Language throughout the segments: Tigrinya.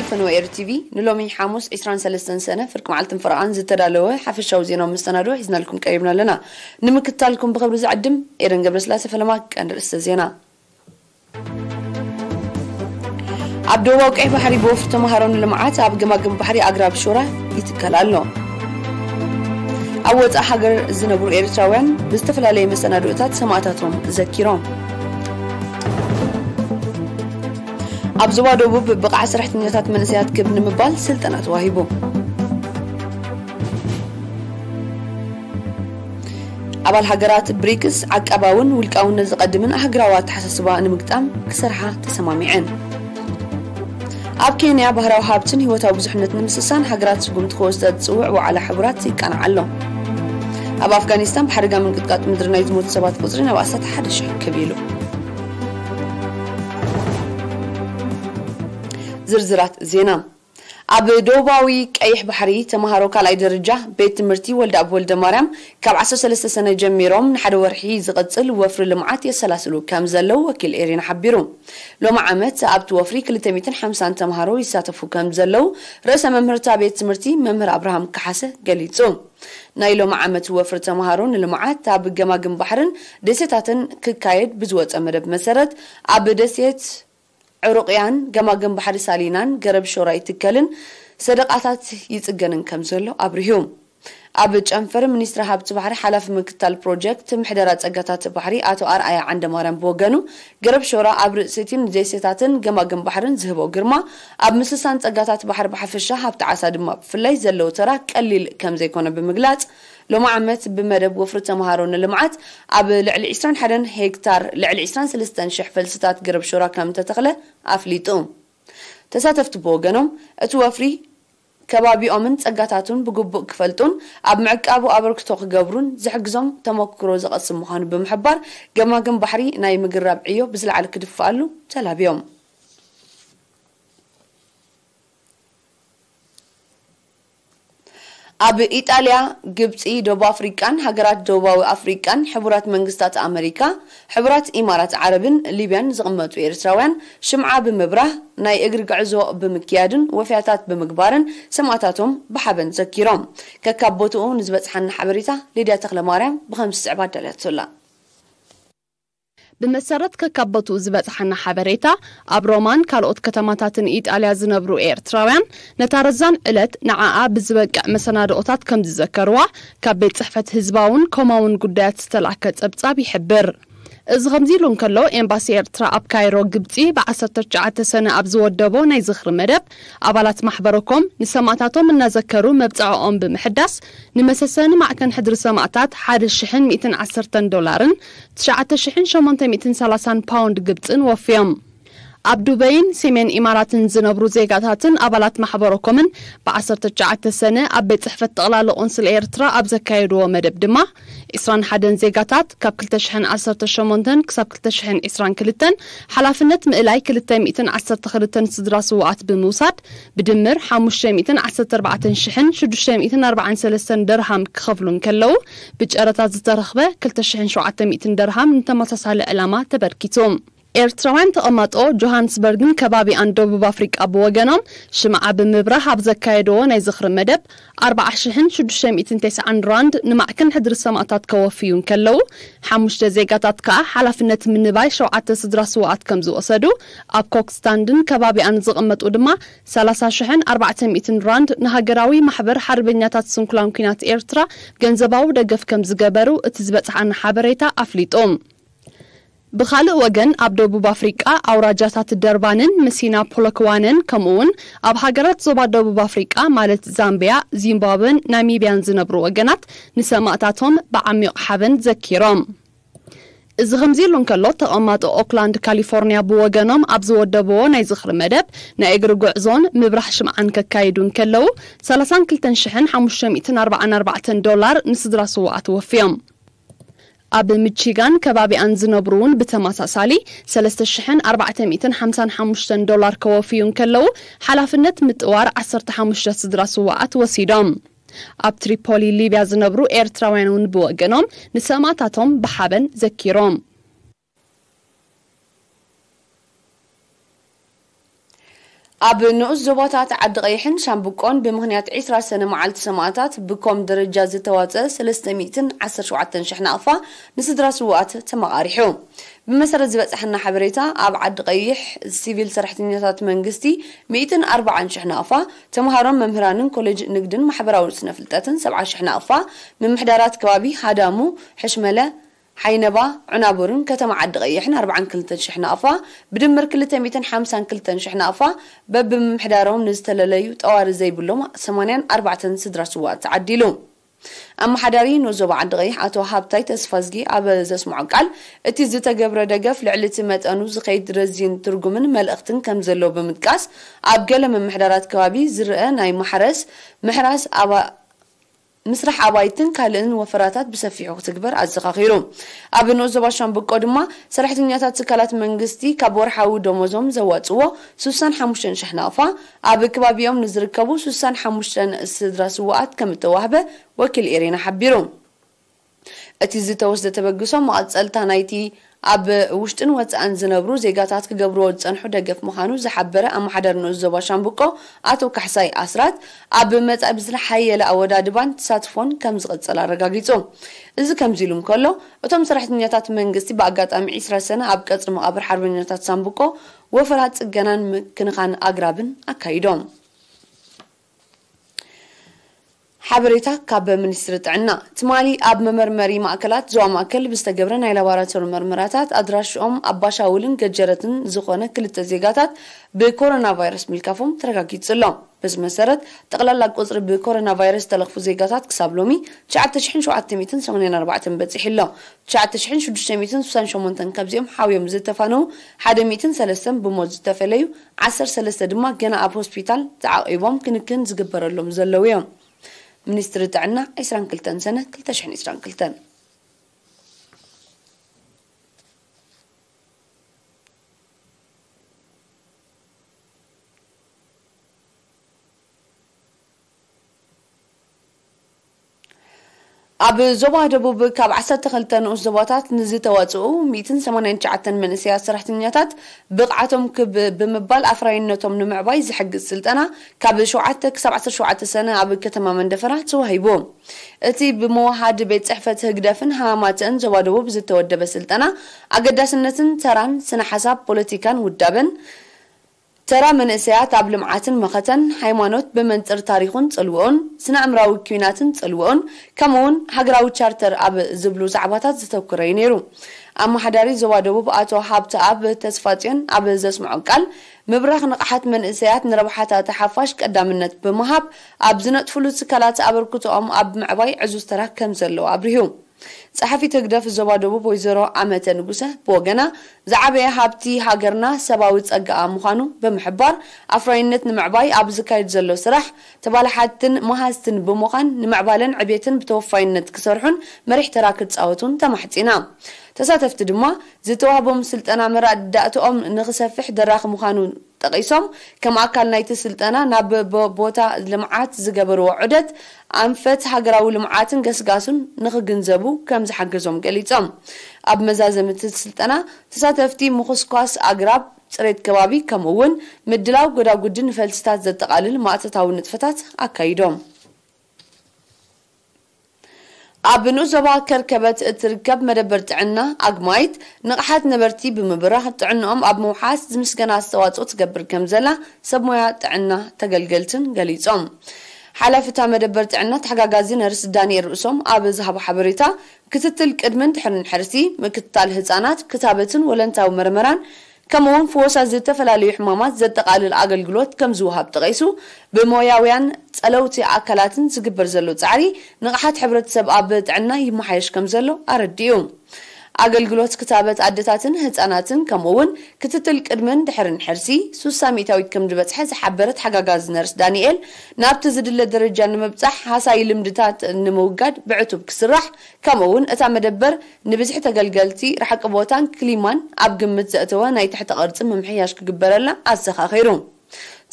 ፈነወ ኤር ቲቪ ንሎሚ ሓሙስ ዕስራን ሰለስተን ሰነ ፍርቂ መዓልትን ፈረቓን ዝተዳለወ ሓፈሻዊ ዜናዊ መሰናዶ ሒዝናልኩም ቀሪብና ኣለና። ንምክትታልኩም ብኽብሪ ዝዕድም ኤደን ገብረስላሴ። ፈለማ ቀንዲ ርእስተ ዜና። ኣብ ደቡባዊ ቀይሕ ባሕሪ ብወፍሪ ተምሃሮ ንልምዓት ኣብ ገማግም ባሕሪ ኣግራብ ሾራ ይትከል ኣሎ። ኣብ ወጻእ ሃገር ዝነብሩ ኤርትራውያን ብዝተፈላለየ መሰናድኦታት ሰማእታቶም ዘኪሮም። ኣብ ዞባ ደቡብ ብቕዓት ሰራሕተኛታት መንእሰያት ክብ ንምባል ስልጠና ተዋሂቡ። ኣባል ሃገራት ብሪክስ ዓቃባውን ውልቃውነት ዝቐድምን ኣህግራዊ ኣተሓሳስባ ንምግጣም ክሰርሓ ተሰማሚዐን። ኣብ ኬንያ ባህራዊ ሃብትን ህይወታዊ ብዙሕነት ንምስሳን ሃገራት ስጉምቲ ክወስዳ ዝጽውዕ ዋዕላ ሕቡራት ይቃናዕ ኣሎ። ኣብ ኣፍጋኒስታን ብሓደጋ ምንቅጥቃጥ ምድሪ ናይ ዝሞቱ ሰባት ቁጽሪ ናብ ኣስታት ሓደ ሽሕ ክብ ኢሉ። ዝርዝራት ዜና። ኣብ ደቡባዊ ቀይሕ ባሕሪ ተምሃሮ ካልኣይ ደረጃ ቤት ትምህርቲ ወልደኣብ ወልደ ማርያም ካብ ዓሰርተ ሰለስተ ሰነ ጀሚሮም ንሓደ ወርሒ ዝቕጽል ወፍሪ ልምዓት የሰላስሉ ከም ዘለዉ ወኪል ኤሪና ሓቢሩ። ሎሚ ዓመት ኣብቲ ወፍሪ ክልተ ሚእትን ሓምሳን ተምሃሮ ይሳተፉ ከም ዘለዉ ርእሰ መምህርታ ቤት ትምህርቲ መምህር ኣብርሃም ካሓሰ ገሊጹ። ናይ ሎሚ ዓመት ወፍሪ ተምሃሮ ንልምዓት ኣብ ገማግም ባሕርን ደሴታትን ክካየድ ብዝወጸ መደብ መሰረት ኣብ ደሴት ዕሩቕያን ገማግም ባሕሪ ሳሊናን ገረብ ሾራ ይትከልን ሰደቓታት ይጽገንን ከም ዘሎ ኣብሪሁ። ኣብ ጨንፈር ሚኒስትሪ ሃብቲ ባሕሪ ሓላፊ ምክትታል ፕሮጀክት ምሕደራ ጸጋታት ባሕሪ ኣቶ ኣርኣያ ዓንደማርያም ብወገኑ፣ ገረብ ሾራ ኣብ ርእሲቲ ንደሴታትን ገማግም ባሕርን ዝህቦ ግርማ፣ ኣብ ምስሳን ጸጋታት ባሕሪ ብሓፈሻ ሃብቲ ዓሳ ድማ ብፍላይ ዘለዎ ተራ ቀሊል ከም ዘይኮነ ብምግላጽ፣ ሎሚ ዓመት ብመደብ ወፍሪ ተምሃሮ ንልምዓት ኣብ ልዕሊ ዕስራን ሓደን ሄክታር ልዕሊ ዕስራን ሰለስተን ሽሕ ፈልስታት ገረብ ሾራ ከም ተተኽለ ኣፍሊጡ። ተሳተፍቲ ብወገኖም፣ እቲ ወፍሪ ከባቢኦምን ጸጋታቱን ብግቡእ ክፈልጡን ኣብ ምዕቃቡ ኣበርክቶ ክገብሩን ዝሕግዞም ተመክሮ ዝቐስም ምዃኑ ብምሕባር፣ ገማግም ባሕሪ ናይ ምግራብ ዕዮ ብዝለዓለ ክድፍኣሉ ተላብዮም። ኣብ ኢጣልያ፣ ግብጺ፣ ደቡብ ኣፍሪቃን ሃገራት ደቡባዊ ኣፍሪቃን ሕቡራት መንግስታት ኣመሪካ፣ ሕቡራት ኢማራት ዓረብን ሊብያን ዝቕመጡ ኤርትራውያን ሽምዓ ብምብራህ ናይ እግሪ ጉዕዞ ብምክያድን ወፍያታት ብምግባርን ሰማእታቶም ብሓበን ዘኪሮም። ከካብ ቦትኡ ንዝበጽሓና ሓበሬታ ሊድያ ተኽለማርያም ብኸምዚ ዝስዕብ ኣዳልያቶ ኣላ። ብመሰረት ከካብ ቦትኡ ዝበጽሓና ሓበሬታ፣ ኣብ ሮማን ካልኦት ከተማታትን ኢጣልያ ዝነብሩ ኤርትራውያን ነታ ረዛን ዕለት ንዓኣ ብዝበቅዕ መሰናድኦታት ከም ዝዘከርዋ ካብ ቤት ጽሕፈት ህዝባውን ኮማውን ጉዳያት ዝተላእከ ጸብጻብ ይሕብር። እዚ ከምዚ ኢሉ እንከሎ፣ ኤምባሲ ኤርትራ ኣብ ካይሮ፣ ግብጺ፣ ብ ዓሰርተ ትሽዓተ ሰነ ኣብ ዝወደቦ ናይ ዝኽሪ መደብ፣ ኣባላት ማሕበረኮም ንሰማእታቶም እናዘከሩ መብጽዓኦም ብምሕዳስ፣ ንመሰሰኒ ማዕከን ሕድሪ ሰማእታት ሓደ ሽሕን ሚእትን ዓሰርተን ዶላርን ትሽዓተ ሽሕን ሸሞንተ ሚእትን ሰላሳን ፓውንድ ግብጽን ወፍዮም። ኣብ ዱበይን ሰሜን ኢማራትን ዝነብሩ ዜጋታትን ኣባላት ማሕበረኮምን ብ ዓሰርተ ትሽዓተ ሰነ ኣብ ቤት ጽሕፈት ጠቕላሊ ቆንስል ኤርትራ ኣብ ዘካየድዎ መደብ ድማ፣ ዕስራን ሓደን ዜጋታት ካብ ክልተ ሽሕን ዓሰርተ ሸሞንተን ክሳብ ክልተ ሽሕን ዕስራን ክልተን ሓላፍነት ምእላይ ክልተ ሚእትን ዓሰርተ ክልተን ስድራ ስዉኣት ብምውሳድ፣ ብድምር ሓሙሽተ ሚእትን ዓሰርተ ኣርባዕተን ሽሕን ሽዱሽተ ሚእትን ኣርባዓን ሰለስተን ደርሃም ክኸፍሉ እንከለዉ፣ ብጨረታ ዝተረኽበ ክልተ ሽሕን ሸውዓተ ሚእትን ደርሃም ንተመሳሳሊ ዕላማ ተበርኪቱ። ኤርትራውያን ተቐማጦ ጆሃንስበርግን ከባቢኣን ደቡብ ኣፍሪቃ ብወገኖም፣ ሽምዓ ብምብራህ ኣብ ዘካየድዎ ናይ ዝኽሪ መደብ፣ ኣርባዓ ሽሕን ሽዱሽተ ሚእትን ተስዓን ራንድ ንማዕከን ሕድሪ ሰማእታት ከወፍዩ እንከለዉ፣ ሓሙሽተ ዜጋታት ከኣ ሓላፍነት ምንባይ ሸውዓተ ስድራ ስዉኣት ከም ዝወሰዱ፣ ኣብ ኮክስታንድን ከባቢኣን ዝቕመጡ ድማ ሰላሳ ሽሕን ኣርባዕተ ሚእትን ራንድ ንሃገራዊ ማሕበር ሓርበኛታት ስንኩላን ኲናት ኤርትራ ገንዘባዊ ደገፍ ከም ዝገበሩ እቲ ዝበጽሓና ሓበሬታ ኣፍሊጡ። ብኻልእ ወገን፣ ኣብ ደቡብ ኣፍሪቃ ኣውራጃታት ደርባንን መሲና ፖሎክዋነን፣ ከምኡ'ውን ኣብ ሃገራት ዞባ ደቡብ ኣፍሪቃ ማለት ዛምቢያ፣ ዚምባብወን ናሚብያን ዝነብሩ ወገናት ንሰማእታቶም ብዓሚቕ ሓበን ዘኪሮም። እዚ ከምዚ ኢሉ እንከሎ፣ ተቐማጦ ኦክላንድ ካሊፎርኒያ ብወገኖም ኣብ ዝወደብዎ ናይ ዝኽሪ መደብ፣ ናይ እግሪ ጉዕዞን ምብራህ ሽምዓን ከካይዱ እንከለዉ፣ ሰላሳን ክልተን ሽሕን ሓሙሽተ ሚእትን ኣርባዓን ኣርባዕተን ዶላር ንስድራ ስዉኣት ወፍዮም። ኣብ ሚቺጋን ከባቢኣን ዝነብሩ እውን ብተመሳሳሊ ሰለስተ ሽሕን ኣርባዕተ ሚእትን ሓምሳን ሓሙሽተን ዶላር ከወፍዩ እንከለዉ፣ ሓላፍነት ምጥዋር ዓሰርተ ሓሙሽተ ስድራ ስዉኣት ወሲዶም። ኣብ ትሪፖሊ ሊብያ ዝነብሩ ኤርትራውያን እውን ብወገኖም ንሰማእታቶም ብሓበን ዘኪሮም። ኣብ ንኡስ ዞባታት ዓዲ ቀይሕን ሻምብቆን ብምኽንያት ዕስራ ሰነ መዓልቲ ሰማእታት ብኮም ደረጃ ዝተዋፀ ሰለስተ ሚእትን ዓሰርተ ሸውዓተን ሽሕ ናቕፋ ንስድራ ስውኣት ተመቓሪሑ። ብመሰረት ዝበፅሐና ሓበሬታ፣ ኣብ ዓዲ ቀይሕ ሲቪል ሰራሕተኛታት መንግስቲ ሚእትን ኣርባዓን ሽሕ ናቕፋ፣ ተምሃሮን መምህራንን ኮሌጅ ንግድን ማሕበራዊ ስነ ፍልጠትን ሰብዓ ሽሕ ናቕፋ፣ ምምሕዳራት ከባቢ ሃዳሙ፣ ሕሽመለ፣ ሓይነባ፣ ዑናቡርን ከተማ ዓዲ ቀይሕን ኣርባዓን ክልተን ሽሕ ናቕፋ፣ ብድምር ክልተ ሚእትን ሓምሳን ክልተን ሽሕ ናቕፋ፣ በብምምሕዳሮም ንዝተለለዩ ጠዋሪ ዘይብሎም ሰማንያን ኣርባዕተን ስድራ ስውኣት ተዓዲሉ። ኣመሓዳሪ ንኡስ ዞባ ዓዲ ቀይሕ ኣቶ ሃብታይ ተስፋዝጊ ኣብ ዘስምዖ ቃል፣ እቲ ዝተገብረ ደገፍ ልዕሊ እቲ መጠኑ ዝኸይድ ረዚን ትርጉምን መልእኽትን ከም ዘለዎ ብምጥቃስ፣ ኣብ ገለ ምምሕዳራት ከባቢ ዝረኣ ናይ ማሕረስ፣ ምሕራስ ኣባ-፣ ምስራሕ ኣባይትን ካልእን ወፈራታት ብሰፊሑ ክትግበር ኣዘኻኺሩ። ኣብ ንኡስ ዞባ ሻምብቆ ድማ ሰራሕተኛታት ትካላት መንግስቲ ካብ ወርሓዊ ደሞዞም ዘዋፅዎ ስሳን ሓሙሽተን ሽሕ ናቕፋ ኣብ ከባቢኦም ንዝርከቡ ስሳን ሓሙሽተን ስድራ ስውኣት ከም እተዋህበ ወኪል ኤሬና ሓቢሩ። እቲ ዝተወስደ ተበግሶ መቐጸልታ ናይቲ ኣብ ውሽጥን ወጻእን ዝነብሩ ዜጋታት ክገብርዎ ዝጸንሑ ደገፍ ምዃኑ ዝሓበረ ኣመሓዳሪ ንኡስ ዞባ ሻምብቆ ኣቶ ካሕሳይ ኣስራት፣ ኣብ መጻኢ ብዝተሓየለ ኣወዳድባን ተሳትፎን ከም ዝቕጽል ኣረጋጊጹ። እዚ ከምዚ ኢሉ እንከሎ፣ እቶም ሰራሕተኛታት መንግስቲ ብኣጋጣሚ ዕስራ ሰነ ኣብ ቀጽሪ መቓብር ሓርበኛታት ሳምብቆ ወፈራ ጽገናን ምክንኻን ኣግራብን ኣካይዶም። ሓበሬታ ካብ ሚኒስትሪ ጥዕና። ትማሊ ኣብ መመርመሪ ማእከላት ዞባ ማእከል ብዝተገብረ ናይ ላቦራቶሪ መርመራታት፣ ኣድራሽኦም ኣባሻውልን ገጀረትን ዝኾነ ክልተ ዜጋታት ብኮሮና ቫይረስ ምልካፎም ተረጋጊጹ ኣሎ። በዚ መሰረት፣ ጠቕላላ ቁጽሪ ብኮሮና ቫይረስ ዝተለኽፉ ዜጋታት ክሳብ ሎሚ ትሽዓተ ሽሕን ሸውዓተ ሚእትን ሰማንያን ኣርባዕተን በጺሑ ኣሎ። ትሽዓተ ሽሕን ሽዱሽተ ሚእትን ስሳን ሸሞንተን ካብዚኦም ሓውዮም ዝተፋነዉ፣ ሓደ ሚእትን ሰለስተን ብሞት ዝተፈለዩ፣ ዓሰርተ ሰለስተ ድማ ገና ኣብ ሆስፒታል ተዓቒቦም ክንክን ዝግበረሎም ዘለዉ እዮም። ሚኒስትሪ ጥዕና፣ ዕስራን ክልተን ሰነ ክልተ ሽሕን ዕስራን ክልተን። ኣብ ዞባ ደቡብ ካብ ዓሰርተ ክልተ ንኡስ ዞባታት ንዝተዋጽኡ ሚእትን ሰማንያን ትሽዓተን መንእሰያት ሰራሕተኛታት ብቕዓቶም ክብ ብምባል ኣፍራይነቶም ንምዕባይ ዝሕግዝ ስልጠና ካብ ሸውዓተ ክሳብ ዓሰርተ ሸውዓተ ሰነ ኣብ ከተማ መንደፈራ ተዋሂቡ። እቲ ብምውሃድ ቤት ጽሕፈት ህግደፍን ሃማማተን ዞባ ደቡብ ዝተወደበ ስልጠና፣ ኣገዳስነትን ተራን ስነ ሓሳብ ፖለቲካን ውዳበን፣ ተራ መንእሰያት ኣብ ልምዓትን መኸተን፣ ሃይማኖት ብመንጽር ታሪኹን ጽልውኡን፣ ስነ ኣእምራዊ ኲናትን ጽልውኡን፣ ከምኡውን ሃገራዊ ቻርተር ኣብ ዝብሉ ዛዕባታት ዝተኩረ እዩ ነይሩ። ኣመሓዳሪ ዞባ ደቡብ ኣቶ ሃብተኣብ ተስፋጽዮን ኣብ ዘስምዖ ቃል፣ ምብራኽ ንቕሓት መንእሰያት ንረብሓታት ሓፋሽ ቀዳምነት ብምሃብ፣ ኣብ ዝነጥፍሉ ትካላት ኣበርክቶኦም ኣብ ምዕባይ ዕዙዝ ተራ ከም ዘለዎ ኣብሪሁ። ጸሓፊት ህግደፍ ዞባ ደቡብ ወይዘሮ ኣመተ ንጉሰ ብወገና፣ ዝዓበየ ሃብቲ ሃገርና ሰባዊ ጸጋኣ ምዃኑ ብምሕባር፣ ኣፍራይነት ንምዕባይ ኣብ ዝካየድ ዘሎ ስራሕ ተባላሓትን መሃዝትን ብምዃን፣ ንምዕባለን ዕቤትን ብተወፋይነት ክሰርሑን መሪሕ ተራ ክጻወቱን ተማሕጺና። ተሳተፍቲ ድማ፣ ዝተዋህቦም ስልጠና መረዳእትኦም ንኽሰፍሕ ደራኺ ምዃኑ ጠቒሶም፣ ከም ኣካል ናይቲ ስልጠና ናብ ቦ-፣ ቦታ ልምዓት ዝገበርዎ ዑደት ኣንፈት ሃገራዊ ልምዓትን ገስጋሱን ንኽግንዘቡ ከም ዝሓገዞም ገሊጾም። ኣብ መዛዘሚ እቲ ስልጠና፣ ተሳተፍቲ ምኹስኳስ ኣግራብ፣ ጽሬት ከባቢ፣ ከምኡ እውን ምድላው ጎዳጉዲ ንፈልስታት ዘጠቓልል ማእቶታዊ ንጥፈታት ኣካይዶም። ኣብ ንኡስ ዞባ ከርከበት እትርከብ መደበር ጥዕና ኣግማይት፣ ንቕሓት ነበርቲ ብምብራኽ ጥዕንኦም ኣብ ምውሓስ ዝምስገን ኣስተዋጽኦ ትገብር ከም ዘላ ሰብ ሞያ ጥዕና ተገልገልትን ገሊጾም። ሓላፊ እታ መደበር ጥዕና ተሓጋጋዚ ነርስ ዳንኤል ርእሶም ኣብ ዝሃቦ ሓበሬታ፣ ክትትል ቅድምን ድሕርን ሕርሲ፣ ምክትታል ህጻናት፣ ክታበትን ወለንታዊ መርመራን፣ ከምኡውን ፍወሳ ዝተፈላለዩ ሕማማት ዘጠቓልል ኣገልግሎት ከም ዝወሃብ ጠቒሱ፣ ብሞያውያን ጸለውቲ ኣካላትን ዝግበር ዘሎ ጻዕሪ ንቕሓት ሕብረተሰብ ኣብ ጥዕና ይመሓየሽ ከም ዘሎ ኣረዲኡ። ኣገልግሎት ክታበት ኣደታትን ህጻናትን ከምኡውን ክትትል ቅድምን ድሕርን ሕርሲ ሱሳ ሚእታዊት ከም ዝበጽሐ ዝሓበረት ሓጋጋዝ ነርስ ዳንኤል፣ ናብቲ ዝድለ ደረጃ ንምብጻሕ ሃሳይ ልምድታት ንምውጋድ ብዕቱብ ክስራሕ፣ ከምኡውን እታ መደበር ንብዝሒ ተገልገልቲ ርሕቂ ቦታን ክሊማን ኣብ ግምት ዘእተወ ናይ ትሕተ ቅርጺ ምምሕያሽ ክግበረላ ኣዘኻኺሩ።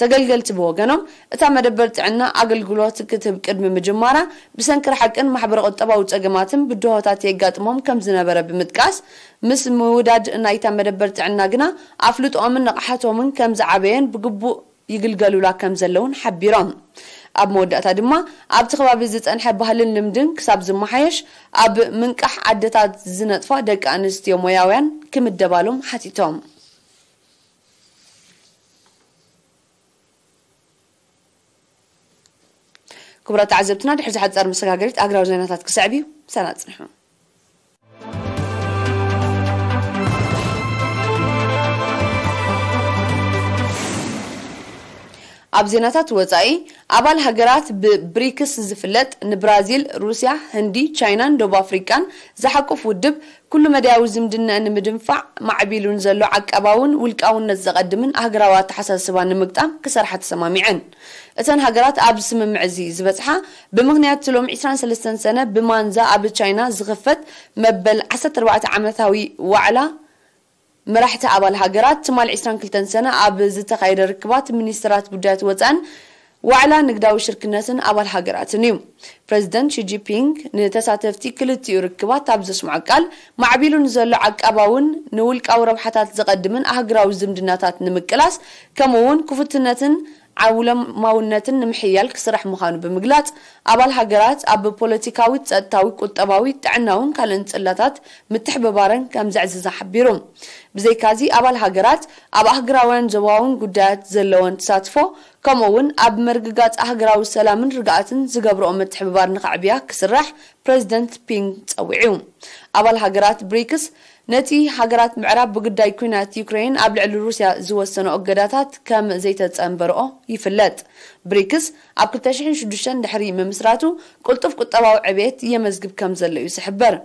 ተገልገልቲ ብወገኖም፣ እታ መደበር ጥዕና ኣገልግሎት ክትህብ ቅድሚ ምጅማራ፣ ብሰንኪ ርሕቅን ማሕበረ ቁጠባዊ ጸገማትን ብድሆታት የጋጥሞም ከም ዝነበረ ብምጥቃስ፣ ምስ ምውዳድ ናይታ መደበር ጥዕና ግና ኣፍልጦኦምን ንቕሓቶምን ከም ዝዓበየን ብግቡእ ይግልገሉላ ከም ዘለውን ሓቢሮም። ኣብ መወዳእታ ድማ ኣብቲ ከባቢ ዝጸንሐ ባህልን ልምድን ክሳብ ዝመሓየሽ ኣብ ምንቃሕ ዓድታት ዝነጥፋ ደቂ ኣንስትዮ ሞያውያን ክምደባሎም ሓቲቶም። ክቡራት ተዓዘብትና፣ ድሕሪ ዝሓጸር መሰጋገሪት ኣግራብ ዜናታት ክስዕብ እዩ። ሰና ጽንሑ። ኣብ ዜናታት ወጻኢ፣ ኣባል ሃገራት ብብሪክስ ዝፍለጥ ንብራዚል፣ ሩስያ፣ ህንዲ፣ ቻይናን ደቡብ ኣፍሪቃን ዝሓቁፍ ውድብ ኩሉ መዳያዊ ዝምድና ንምድንፋዕ ማዕቢሉን ዘሎ ዓቃባውን ውልቃውነት ዘቐድምን ኣህግራዊ ኣተሓሳስባ ንምግጣም ክሰርሓ ተሰማሚዐን። እተን ሃገራት ኣብዚ ስምምዕ እዚ ዝበጽሓ ብምኽንያት ሎም ዕስራን ሰለስተን ሰነ ብማንዛ ኣብ ቻይና ዝኽፈት መበል ዓሰርተ ኣርባዕተ ዓመታዊ ዋዕላ መራሕቲ ኣባል ሃገራት ትማል ዕስራን ክልተን ሰነ ኣብ ዝተኻየደ ርክባት ሚኒስትራት ጉዳያት ወጻን ዋዕላ ንግዳዊ ሽርክነትን ኣባል ሃገራትን እዩ። ፕረዚደንት ሺ ጂንፒንግ ንተሳተፍቲ ክልቲኡ ርክባት ኣብ ዘስምዖ ቃል፣ ማዕቢሉ ንዘሎ ዓቃባውን ንውልቃዊ ረብሓታት ዘቐድምን ኣህግራዊ ዝምድናታት ንምቅላስ፣ ከምኡ እውን ክፉትነትን ዓውለማውነትን ንምሕያል ክስራሕ ምዃኑ ብምግላጽ፣ ኣባል ሃገራት ኣብ ፖለቲካዊ፣ ጸጥታዊ፣ ቁጠባዊ፣ ጥዕናውን ካልእን ጽላታት ምትሕብባረን ከም ዘዕዝዛ ሓቢሩ። ብዘይካዚ፣ ኣባል ሃገራት ኣብ ኣህግራውያን ዞባውን ጉዳያት ዘለወን ተሳትፎ፣ ከምኡ እውን ኣብ ምርግጋጽ ኣህግራዊ ሰላምን ርግኣትን ዝገብርኦ ምትሕብባር ንኸዕብያ ክስራሕ ፕረዚደንት ፒንግ ጸዊዑ። ኣባል ሃገራት ብሪክስ ነቲ ሃገራት ምዕራብ ብጉዳይ ኲናት ዩክሬን ኣብ ልዕሊ ሩስያ ዝወሰኖ እገዳታት ከም ዘይተጸንበርኦ ይፍለጥ። ብሪክስ ኣብ ክልተ ሽሕን ሽዱሽተን ድሕሪ ምምስራቱ ቅልጡፍ ቁጠባዊ ዕብየት የመዝግብ ከም ዘሎ እዩ ዝሕበር።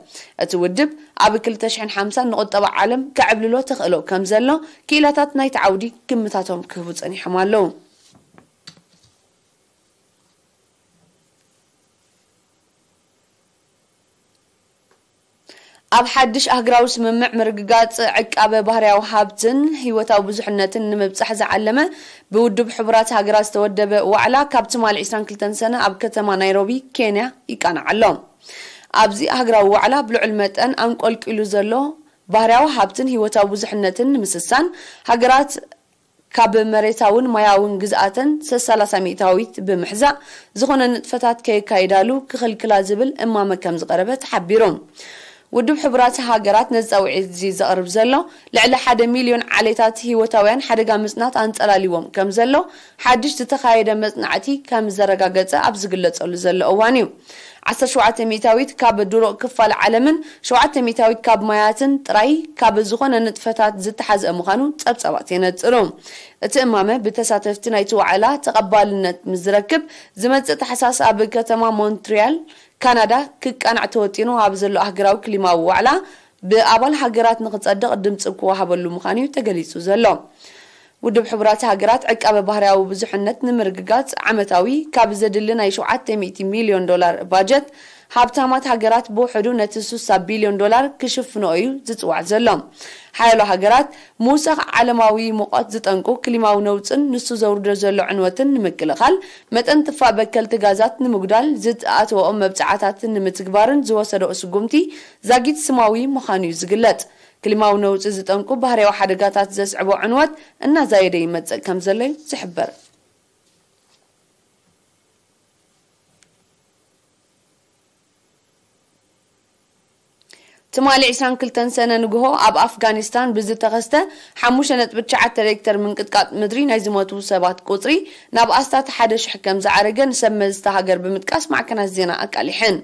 እቲ ውድብ ኣብ ክልተ ሽሕን ሓምሳን ንቁጠባ ዓለም ከዕብልሎ ተኽእሎ ከም ዘሎ ክኢላታት ናይቲ ዓውዲ ግምታቶም ክህቡ ጸኒሖም ኣለዉ። ኣብ ሓድሽ ኣህግራዊ ስምምዕ ምርግጋጽ ዕቃበ ባህርያዊ ሃብትን ህይወታዊ ብዙሕነትን ንምብጻሕ ዝዓለመ ብውድብ ሕቡራት ሃገራት ዝተወደበ ዋዕላ ካብ ትማሊ ዕስራን ክልተን ሰነ ኣብ ከተማ ናይሮቢ ኬንያ ይቃናዕ ኣሎ። ኣብዚ ኣህግራዊ ዋዕላ ብልዑል መጠን ኣንቆልቂሉ ዘሎ ባህርያዊ ሃብትን ህይወታዊ ብዙሕነትን ንምስሳን ሃገራት ካብ መሬታውን ማያውን ግዝኣተን ሰላሳ ሚእታዊት ብምሕዛእ ዝኾነ ንጥፈታት ከየካይዳሉ ክኽልክላ ዝብል እማመ ከም ዝቐረበ ተሓቢሩ። ውድብ ሕቡራት ሃገራት ነዚ ጻውዒት እዚ ዘቕርብ ዘሎ ልዕሊ ሓደ ሚልዮን ዓሌታት ህይወታውያን ሓደጋ ምጽናት ኣንጸላልዎም ከም ዘሎ ሓድሽ ዝተኻየደ መጽናዕቲ ከም ዘረጋገጸ ኣብ ዝግለጸሉ ዘሎ እዋን እዩ። ዓሰርተ ሸውዓተ ሚእታዊት ካብ ድሩቕ ክፋል ዓለምን ሸውዓተ ሚእታዊት ካብ ማያትን ጥራይ ካብ ዝኾነ ንጥፈታት ዝተሓዝአ ምዃኑ ጸብጻባት የነጽሩ። እቲ እማመ ብተሳተፍቲ ናይቲ ዋዕላ ተቐባልነት ምስ ዝረክብ፣ ዝመጽእ ታሕሳስ ኣብ ከተማ ሞንትሪያል ካናዳ ክቃናዕ ተወጢኑ ኣብ ዘሎ ኣህግራዊ ክሊማዊ ዋዕላ ብኣባል ሃገራት ንኽጸድቕ ድምጺ ክወሃበሉ ምዃኑ እዩ ተገሊጹ ዘሎ። ውድብ ሕቡራት ሃገራት ዕቃበ ባህርያዊ ብዙሕነት ንምርግጋጽ ዓመታዊ ካብ ዘድሊ ናይ ሸውዓተ ሚእቲ ሚልዮን ዶላር ባጀት፣ ሃብታማት ሃገራት ብውሕዱ ነቲ ስሳ ቢልዮን ዶላር ክሽፍንኦ እዩ ዝጽዋዕ ዘሎ። ሓያሎ ሃገራት ምውሳኽ ዓለማዊ ሙቐት ዝጠንቁ ክሊማዊ ነውጽን ንሱ ዘውርዶ ዘሎ ዕንወትን ንምክልኻል፣ መጠን ትፋእ በከልቲ ጋዛት ንምጉዳል ዝኣተወኦም መብጽዓታትን ንምትግባርን ዝወሰደኦ ስጉምቲ ዛጊት ስማዊ ምዃኑ እዩ ዝግለጽ። ክሊማዊ ነውጺ ዝጠንቁ ባህርያዊ ሓደጋታት ዘስዕቦ ዕንወት እናዛየደ ይመጽእ ከም ዘሎ እዩ ዝሕበር። ትማሊ ዕስራን ክልተን ሰነ ንግሆ ኣብ ኣፍጋኒስታን ብዝተኸስተ ሓሙሽተ ነጥቢ ትሽዓተ ሬክተር ምንቅጥቃጥ ምድሪ ናይ ዝሞቱ ሰባት ቁጽሪ ናብ ኣስታት ሓደ ሽሕ ከም ዝዓረገ ንሰብ መዚ እታ ሃገር ብምጥቃስ ማዕከናት ዜና ኣቃሊሐን።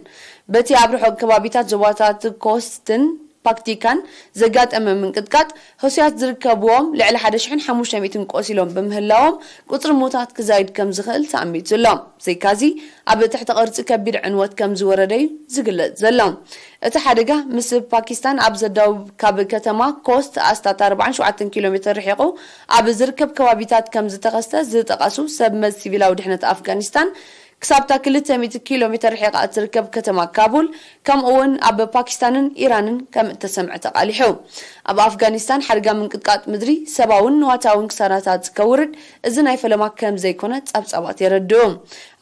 በቲ ኣብ ርሑቕ ከባቢታት ዞባታት ኮስትን ፓክቲካን ዘጋጠመ ምንቅጥቃጥ፣ ህሱያት ዝርከብዎም ልዕሊ ሓደ ሽሕን ሓሙሽተ ሚእትን ቆሲሎም ብምህላዎም፣ ቁጽሪ ሙታት ክዛይድ ከም ዝኽእል ተኣሚቱ ኣሎ። ብዘይካዚ፣ ኣብ ትሕቲ ቅርጺ ከቢድ ዕንወት ከም ዝወረደ እዩ ዝግለጽ ዘሎ። እቲ ሓደጋ ምስ ፓኪስታን ኣብ ዘዳውብ፣ ካብ ከተማ ኮስት ኣስታት ኣርባዓን ሸውዓተን ኪሎ ሜተር ርሒቑ ኣብ ዝርከብ ከባቢታት ከም ዝተኸስተ ዝጠቐሱ ሰብ መዚ ሲቪላዊ ድሕነት ኣፍጋኒስታን፣ ክሳብታ ክልተ ሚእቲ ኪሎ ሜተር ርሒቓ እትርከብ ከተማ ካቡል፣ ከምኡ'ውን ኣብ ፓኪስታንን ኢራንን ከም እተሰምዐ ተቓሊሑ። ኣብ ኣፍጋኒስታን ሓደጋ ምንቅጥቃጥ ምድሪ ሰብኣውን ንዋታውን ክሳራታት ከውርድ እዚ ናይ ፈለማ ከም ዘይኮነ ጸብጻባት የረድኡ።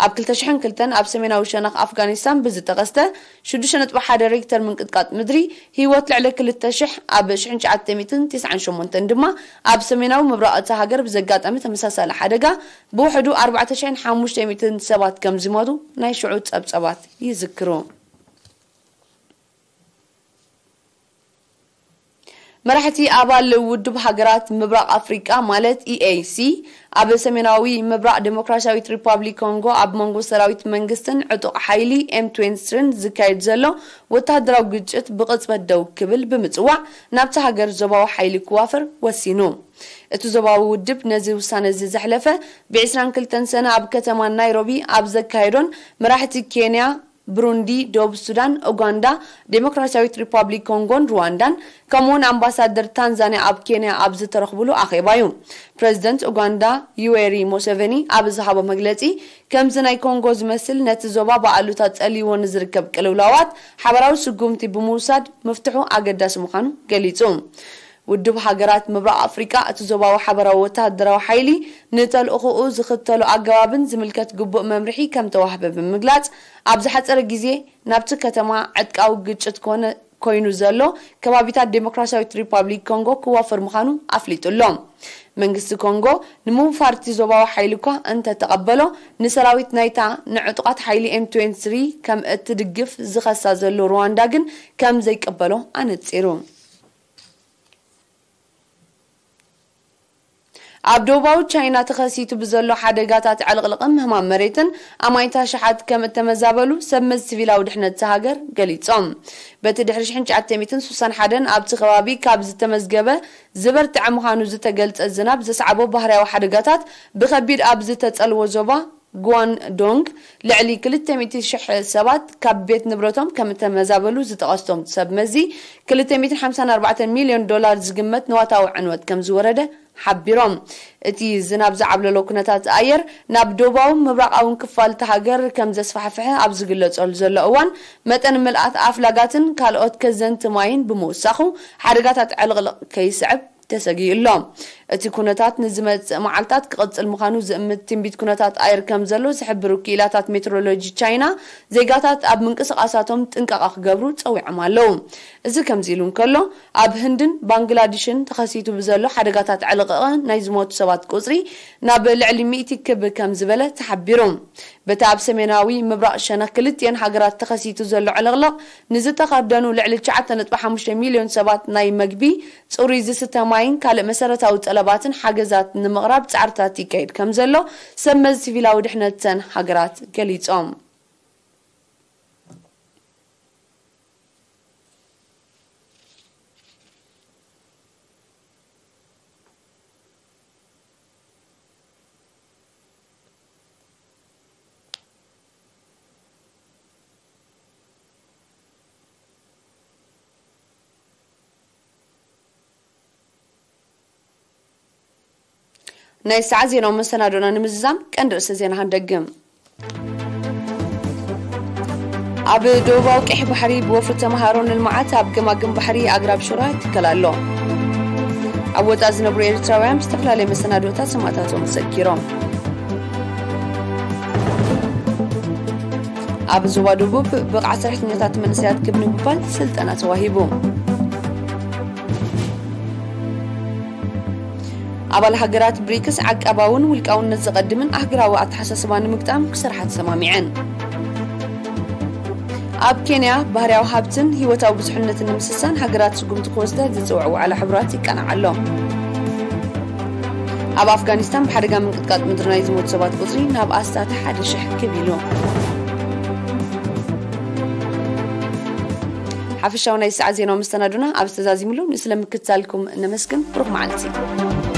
ኣብ ክልተ ሽሕን ክልተን ኣብ ሰሜናዊ ሸነኽ ኣፍጋኒስታን ብዝተኸስተ ሽዱሽተ ነጥቢ ሓደ ሬክተር ምንቅጥቃጥ ምድሪ ህይወት ልዕሊ ክልተ ሽሕ፣ ኣብ ሽሕን ትሽዓተ ሚእትን ተስዓን ሸሞንተን ድማ ኣብ ሰሜናዊ ምብራቕ እታ ሃገር ብዘጋጠመ ተመሳሳሊ ሓደጋ ብውሕዱ ኣርባዕተ ሽሕን ሓሙሽተ ሚእትን ሰባት ከም ዝሞቱ ናይ ሽዑ ጸብጻባት ይዝክሩ። መራሕቲ ኣባል ውድብ ሃገራት ምብራቕ ኣፍሪቃ ማለት ኢኤሲ ኣብ ሰሜናዊ ምብራቕ ዴሞክራሲያዊት ሪፓብሊክ ኮንጎ ኣብ መንጎ ሰራዊት መንግስትን ዕጡቕ ሓይሊ ኤም ትዌንቲ ስሪን ዝካየድ ዘሎ ወተሃደራዊ ግጭት ብቕጽበት ደው ክብል ብምጽዋዕ ናብቲ ሃገር ዞባዊ ሓይሊ ክዋፈር ወሲኑ። እቲ ዞባዊ ውድብ ነዚ ውሳነ እዚ ዘሕለፈ ብ ዕስራን ክልተን ሰነ ኣብ ከተማ ናይሮቢ ኣብ ዘካየዶን መራሕቲ ኬንያ፣ ብሩንዲ፣ ደቡብ ሱዳን፣ ኡጋንዳ፣ ዴሞክራሲያዊት ሪፓብሊክ ኮንጎን ሩዋንዳን ከምኡውን ኣምባሳደር ታንዛንያ ኣብ ኬንያ ኣብ ዝተረኽብሉ ኣኼባ እዩ። ፕረዚደንት ኡጋንዳ ዩዌሪ ሙሴቬኒ ኣብ ዝሃቦ መግለጺ፣ ከምዚ ናይ ኮንጎ ዝመስል ነቲ ዞባ ብኣሉታ ጸልይዎ ንዝርከብ ቅልውላዋት ሓበራዊ ስጉምቲ ብምውሳድ ምፍትሑ ኣገዳሲ ምዃኑ ገሊጹ። ውድብ ሃገራት ምብራቕ ኣፍሪቃ እቲ ዞባዊ ሓበራዊ ወተሃደራዊ ሓይሊ ንተልእኾኡ ዝኽተሎ ኣገባብን ዝምልከት ግቡእ መምርሒ ከም ተዋህበ ብምግላጽ፣ ኣብ ዝሓጸረ ግዜ ናብቲ ከተማ ዕጥቃዊ ግጭት ኮነ ኮይኑ ዘሎ ከባቢታት ዴሞክራሲያዊት ሪፓብሊክ ኮንጎ ክዋፈር ምዃኑ ኣፍሊጡ ኣሎ። መንግስቲ ኮንጎ ንምውፋር እቲ ዞባዊ ሓይሊ እኳ እንተተቐበሎ፣ ንሰራዊት ናይታ ንዕጡቓት ሓይሊ ኤም ትዌንቲ ስሪ ከም እትድግፍ ዝኸሳ ዘሎ ሩዋንዳ ግን ከም ዘይቀበሎ ኣነጺሩ። ኣብ ደቡባዊ ቻይና ተኸሲቱ ብዘሎ ሓደጋታት ዕልቕልቕን ምህማም መሬትን ኣማይታ ሸሓት ከም እተመዛበሉ ሰብ መዚ ሲቪላዊ ድሕነት እታ ሃገር ገሊጾም። በቲ ድሕሪ ሽሕን ትሽዓተ ሚእትን ስሳን ሓደን ኣብቲ ከባቢ ካብ ዝተመዝገበ ዝበርትዐ ምዃኑ ዝተገልጸ ዝናብ ዘስዓቦ ባህርያዊ ሓደጋታት ብኸቢድ ኣብ ዝተጸልዎ ዞባ ጓንዶንግ ልዕሊ ክልተ ሚእቲ ሽሕ ሰባት ካብ ቤት ንብረቶም ከም እተመዛበሉ ዝጠቐስቶም ሰብ መዚ፣ ክልተ ሚእትን ሓምሳን ኣርባዕተን ሚልዮን ዶላር ዝግመት ንዋታዊ ዕንወት ከም ዝወረደ ሓቢሮም። እቲ ዝናብ ዝዓብለሎ ኩነታት ኣየር ናብ ደቡባውን ምብራቓውን ክፋል እታ ሃገር ከም ዘስፋሕፍሐ ኣብ ዝግለጸሉ ዘሎ እዋን፣ መጠን ምልኣት ኣፍላጋትን ካልኦት ከዘንቲ ማይን ብምውሳኹ ሓደጋታት ዕልቕልቕ ከይስዕብ ተሰጊኡ ኣሎ። እቲ ኩነታት ንዝመጽእ መዓልታት ክቕጽል ምዃኑ ዝእምት ትንቢት ኩነታት ኣየር ከም ዘሎ ዝሕብሩ ክኢላታት ሜትሮሎጂ ቻይና፣ ዜጋታት ኣብ ምንቅስቓሳቶም ጥንቃቐ ክገብሩ ጸዊዖም ኣለዉ። እዚ ከምዚ ኢሉ እንከሎ፣ ኣብ ህንድን ባንግላድሽን ተኸሲቱ ብዘሎ ሓደጋታት ዕልቕቕ ናይ ዝሞቱ ሰባት ቁጽሪ ናብ ልዕሊ ሚእቲ ክብ ከም ዝበለ ተሓቢሩ። በቲ ኣብ ሰሜናዊ ምብራቕ ሸነኽ ክልቲኤን ሃገራት ተኸሲቱ ዘሎ ዕልቕልቕ፣ ንዝተኸርደኑ ልዕሊ ትሽዓተ ነጥቢ ሓሙሽተ ሚልዮን ሰባት ናይ መግቢ፣ ጽሩይ ዝስተ ማይን ካልእ መሰረታዊ ጠለባትን ሓገዛት ንምቕራብ ጻዕርታት ይካየድ ከም ዘሎ ሰብ መዚ ሲቪላዊ ድሕነት እተን ሃገራት ገሊጾም። ናይ ሰዓት ዜናዊ መሰናዶና ንምዝዛም ቀንዲ ርእሰ ዜና ክንደግም። ኣብ ደቡባዊ ቀይሕ ባሕሪ ብወፍሪ ተምሃሮ ንልምዓት ኣብ ገማግም ባሕሪ ኣግራብ ሹራ ይትከል ኣሎ። ኣብ ወጻኢ ዝነብሩ ኤርትራውያን ብዝተፈላለየ መሰናዶታት ሰማእታቶም ዘኪሮም። ኣብ ዞባ ደቡብ ብቕዓት ሰራሕተኛታት መንእሰያት ክብ ንምባል ስልጠና ተዋሂቡ። ኣባል ሃገራት ብሪክስ ዓቃባውን ውልቃውነት ዘቐድምን ኣህጉራዊ ኣተሓሳስባ ንምግጣም ክሰርሓ ተሰማሚዐን። ኣብ ኬንያ ባህርያዊ ሃብትን ህይወታዊ ብዙሕነትን ንምስሳን ሃገራት ስጉምቲ ክወስዳ ዝጽውዕ ዋዕላ ሕቡራት ይቀናዕ ኣሎ። ኣብ ኣፍጋኒስታን ብሓደጋ ምንቅጥቃጥ ምድሪ ናይ ዝሞቱ ሰባት ቁጽሪ ናብ ኣስታት ሓደ ሽሕ ክብ ኢሉ። ሓፈሻዊ ናይ ሰዓት ዜናዊ መሰናዱና ኣብ ዝተዛዚምሉ፣ ንስለ ምክትታልኩም ነመስግን። ብሩኽ መዓልቲ።